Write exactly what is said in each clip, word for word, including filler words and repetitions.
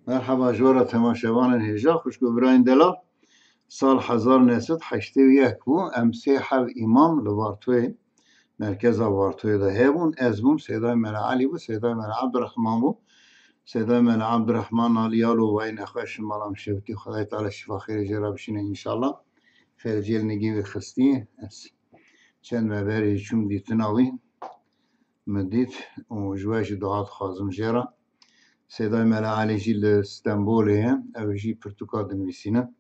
Merheba ji we re temaşevanên hêja, xwişk û birayên delal. Sal hezar neh sed heştê û yek bû. Em sê heb îmam li Vartoyê, merkeza Vartoyê de hebûn. Ez bûm, Seyday Mele Elî bû, Seyday Mele Ebdurehman bû. Seyday Mele Ebdurehman alî ya lovayî nexweş, mala min şewitî, Xwedayê Teala şifa xêrê jê re bişîne înşallah. Felcê li nigî wî xistî. Ez çend me berê çûm dîtina wî. Min dît û ji we jî dua dixwazim jê re. Seyday Mele Elî jî li Stenbolê ye. Ew jî pirtûka dinivîsîne.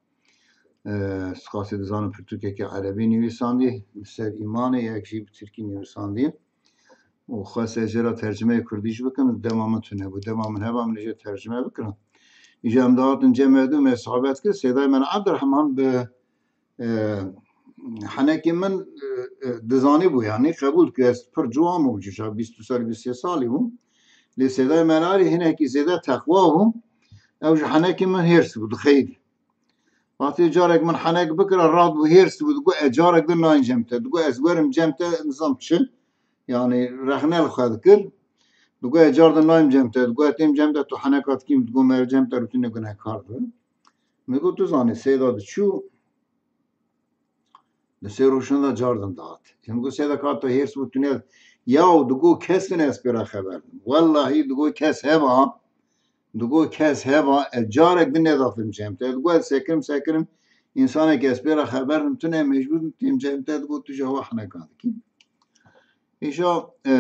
Eee, siqasî dizanin pirtûkekî erebî nivîsandî. Li ser îmanê yek jî bi tirkî nivîsandî. Û xwest ez jê re tercimeyê kurdî jî bikim. Dema min tune bû. Dema min heba min ê jê tercime bikirim. Îja em dihatin cem hev du me sohbet kir. Seyday Mele Ebdurehman bi e, henekî min, e, e, dizanî bû, yanî qebûl dikir, ez pir ciwan bûm, cî bîst û sal, bîst û sê salî bûm. Lê Seyday Mele Elî hinekî zêde teqwa bû, ew ji henekî min hêrs bû, dixeyidî. Wextê carek min henek bikira, rad bû, hêrs bû, digot, "Ez carek din nayêm cem te." Digot, "Ez werim cem te, nizam çi? Yanî rexne li xwe dikir." Digot, "Ez car din nayêm cem te." Digot, "Ez têm cem te, tu heneka dikî min." Digot, "Meriv cem te, rûtînê gunehkar dibe." Min got, "Tu zanî, Seyda diçû, di sê rojan de car din dihat." Em got, "Seyda ka tu hêrs bû tune." "Yaw," digot, "kes tune ez pê re xeber dim. Wellahî," digot, "kes heba, digot, kes heba, ez carek din nedatim cem te." Digot, "Ez sekirim, sekirim, însanek ez pê re xeber dim tune, mecbûr dim têm cem te." Digot, "Tu ji hewa heneka dikî." Îja, e,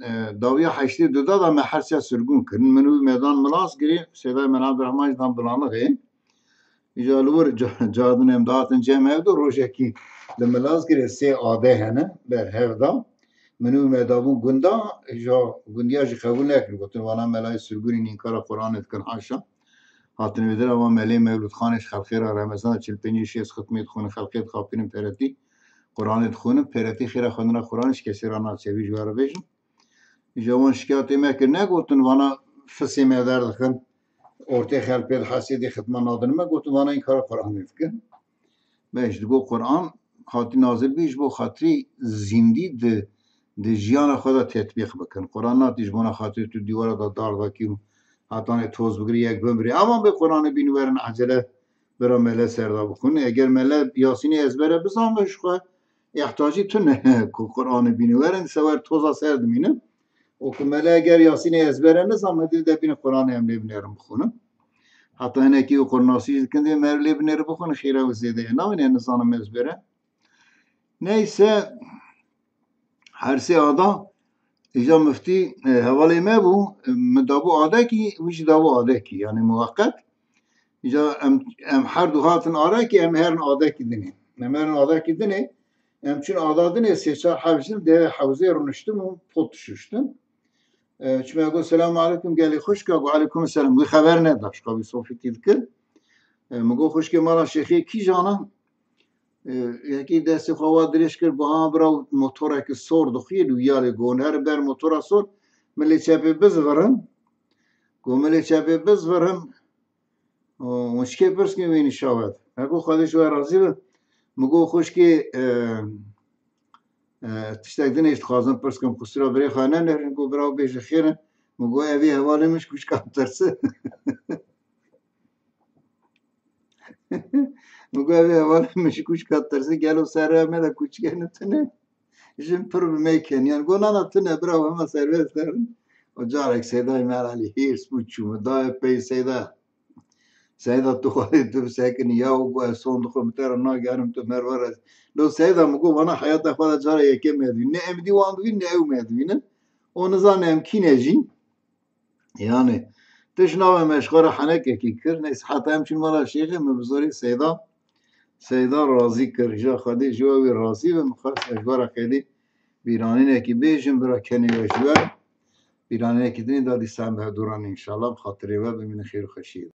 e, dawiya heştê du de da me her se sirgûn kirin. Min û me dan Milazgirê, Seyda Mela Ebdurehman jî dan Bilanixê. Îja li wir ca-, cadin em dihatin cem hev du, rojekî li Milazgirê sê ade hene, ber hev da. Min û me dabûn gunda, îja gundiya jî qebûl nekir. Gotin, "Vana melayê sirgûnî ne, înkara Quranê dikin, haşa." Hatin vê dira, van melê Mewlûdxanê ji xelkê re Remezana çil pêncî şêst xitmê dixwînin, xelkê dixapînin peretî. Quranê dixwînin, peretî xêra xwendina Quranê ji kesê re naçe, vî ji we re bêjim. Îja wan şikayetê me kir, negotin vana fisê me derdixin, ortê xelk pê dihesê dê xitma nadin me, gotin vana înkara Quranê dikin. Me jî digot Quran hatî nazil bî ji bo xatirî zîndî di, di jiyana xwe de tetbîq bikin. Quran natî ji bona xatirî tu dîwara de dar dakî û hetanê toz bigirî yek bimrî. Evan bê Quranê bînî werin ecele bira mele ser de bixwin. Eger mele Yasînê ezbere bizanbe ji xwe, ihtacî tune ku Quranê bînî werin, sewer toza ser dimînin. Û ku mele eger Yasînê ezbere nizanbe, dê de bînin Quranê em lê binêrin bixwinin. Heta hinekî û qurnasî jî dikin dê meriv lê binêre bixwin, xêra wî zêde ye. Navîne nizanim ezbere. Neyse, her sê ada, îja miftî, e, hevalê me bû, e, min dabû adekî, wî jî dabû adekî, yanî muweqet. Îja em, em her du hatin arekî, em herin adekî dinê. Em herin adekî dinê, em çûn ada dinê, sê çar heb jin dê hewzê rûniştim û pot dişuştim. E, çime got, "Selamu aleykum, gelî xwişka?" Got, "Aleykum selam." Wî xeber neda, şika wî sofîtî dikir. E, min got, "Xwişkê mala şêxê kîjan e?" E, yekî destê xwe wa dirêj kir, got, "Ha bira, motoreke sor dixwî, li wî yalê gon, herin ber motora sor, min lê çepê bizivirin." Got, "Min lê çepê bizivirin." Û, û çikê pirs kir wê nîşawet. Ego Xwedê ji we razî be. Min got, "Xwişkê, e, e, tiştek din ê ji dixwazim pirs kim, qusura birê xwe nenêrin." Got, "Bira bêje xêr in." Min got, "Evê hevalê min ji kûçika tirse." Min got, "Evê hevalê min ji kûçika tirse, gelo ser rê me de kûçikê ne tune." Jin pir bi me keniyan. Got, "Na, na, tune, bira, hema serbest herin." O carek Seydayê Mele Elî hêrs bû, çû min daye pey Seyda. "Seyda, tu Xwedê tu bisekinî ya, û got, ez son dixwim, te re nagerim, tu merve re." Lo Seyda, min got, vana heyata xwe de cara yekê me dibî. Ne em dî wan dibîn, ne ew me dibînin. O nizane em kî ne jî. Yani, tişt nabe me ji xwe re henekekî kir. Neyse, heta em çûn mala şêxê, min bi zorê Seyda, Seyda razî kir. Îja Xwedê ji we wî razî be, min xwest ez ji we re qedî bîranînekî bêjim, bira kenê we ji we. Bîranînekî dinê da dîsa em bi hev dû re ne înşallah, bi xatirê we bimînin xêr û xweşiyê de.